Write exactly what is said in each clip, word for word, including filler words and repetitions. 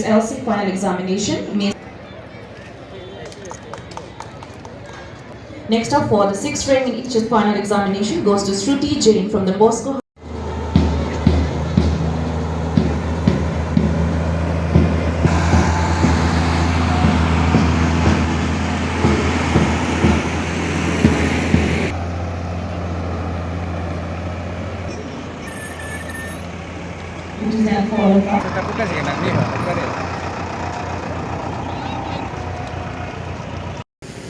L C final examination may... Next up for the sixth rank in H S final examination goes to Shruti Jain from Don Bosco. Which is then followed by...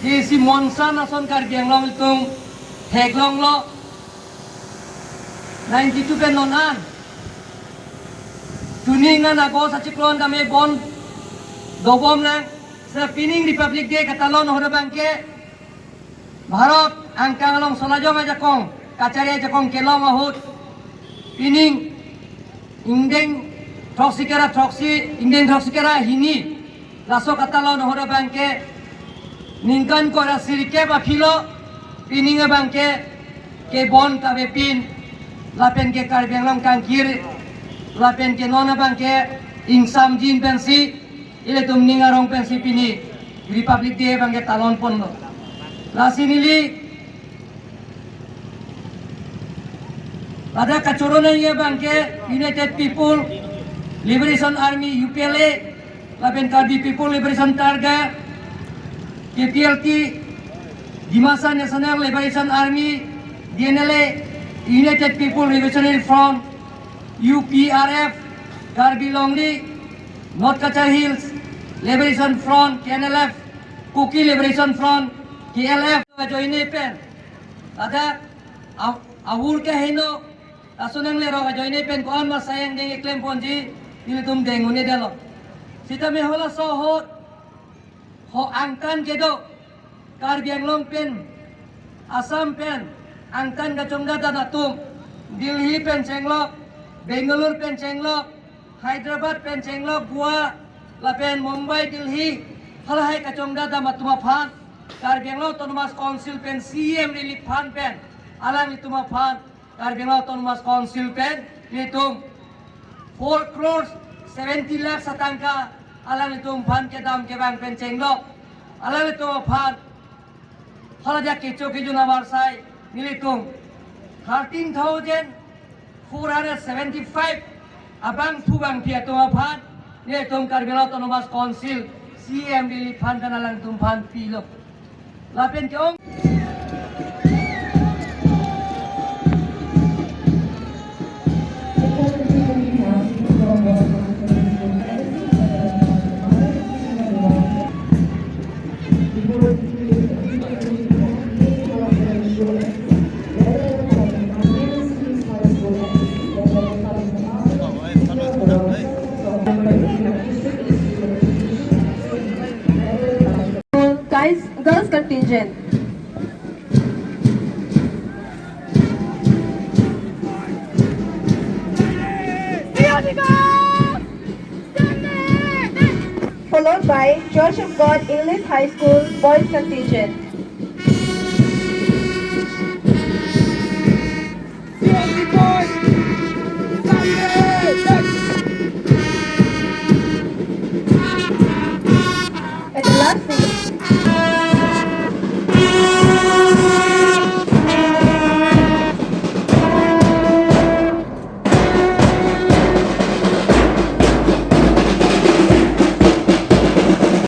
Isi monsan ason Karbi Anglong atum theklonglo. Ninety-two pen non an, tuning an August achiklo an tame bon dobom lang. Seta pining Republic Day katalon ahut abangke Bharat angkang along solajong ajakong, kachari ajakong kelong ahut, pining ingdeng throksi kera throksi, ingdeng throksi kera hini, laso katalon ahut abangke ningkan koi ra sirkep aphilo, pining abangke kebon kavepin, lapen ke Karbi Anglong kangkir, lapen ke non abangke ingsamjin pensi, ilitum ning arong pensi pini Republic Day abangke talon ponlo. Lasi neli ladak kachoro nangji abangke United People Liberation Army, U P L A, lapen Karbi People Liberation Targa, K P L T, Dimasa National Liberation Army, D N L A, United People Revolutionary Front, U P R F, Karbi Longri, North Cachar Hills Liberation Front, K N L F, Kuki Liberation Front, K L F, ajoine pen ladak a-, ahur keheno, aso nanglerok ajoine pen ko-an ma sayang deng eklem ponji, nelitum deng un-edetlo. Sitame halaso ahut ho angtan kedo, Karbi Anglong pen, Assam pen angtan kachongdat atum, Delhi pen chenglok, Bangalore pen chenglok, Hyderabad pen chenglok, Goa, lapen Mumbai, Delhi, halahai kachongdat atum aphan, Karbi Anglong Autonomous Council pen C E M Relief Fund pen alanglitum aphan, Karbi Anglong Autonomous Council pen nelitum four crores seventy lakhs atangka alanglitum aphan kedam kevang pen chenglok. Alanglitum aphan haladak kecho kejun avarsai nelitum thirteen thousand four hundred seventy-five abangphu bangphi atum aphan nelitum Karbi Anglong Autonomous Council C E M Relief Fund pen alanglitum aphan pilo. Lapen ke-ong. Guys, girls contingent. Followed by Church of God English High School boys contingent.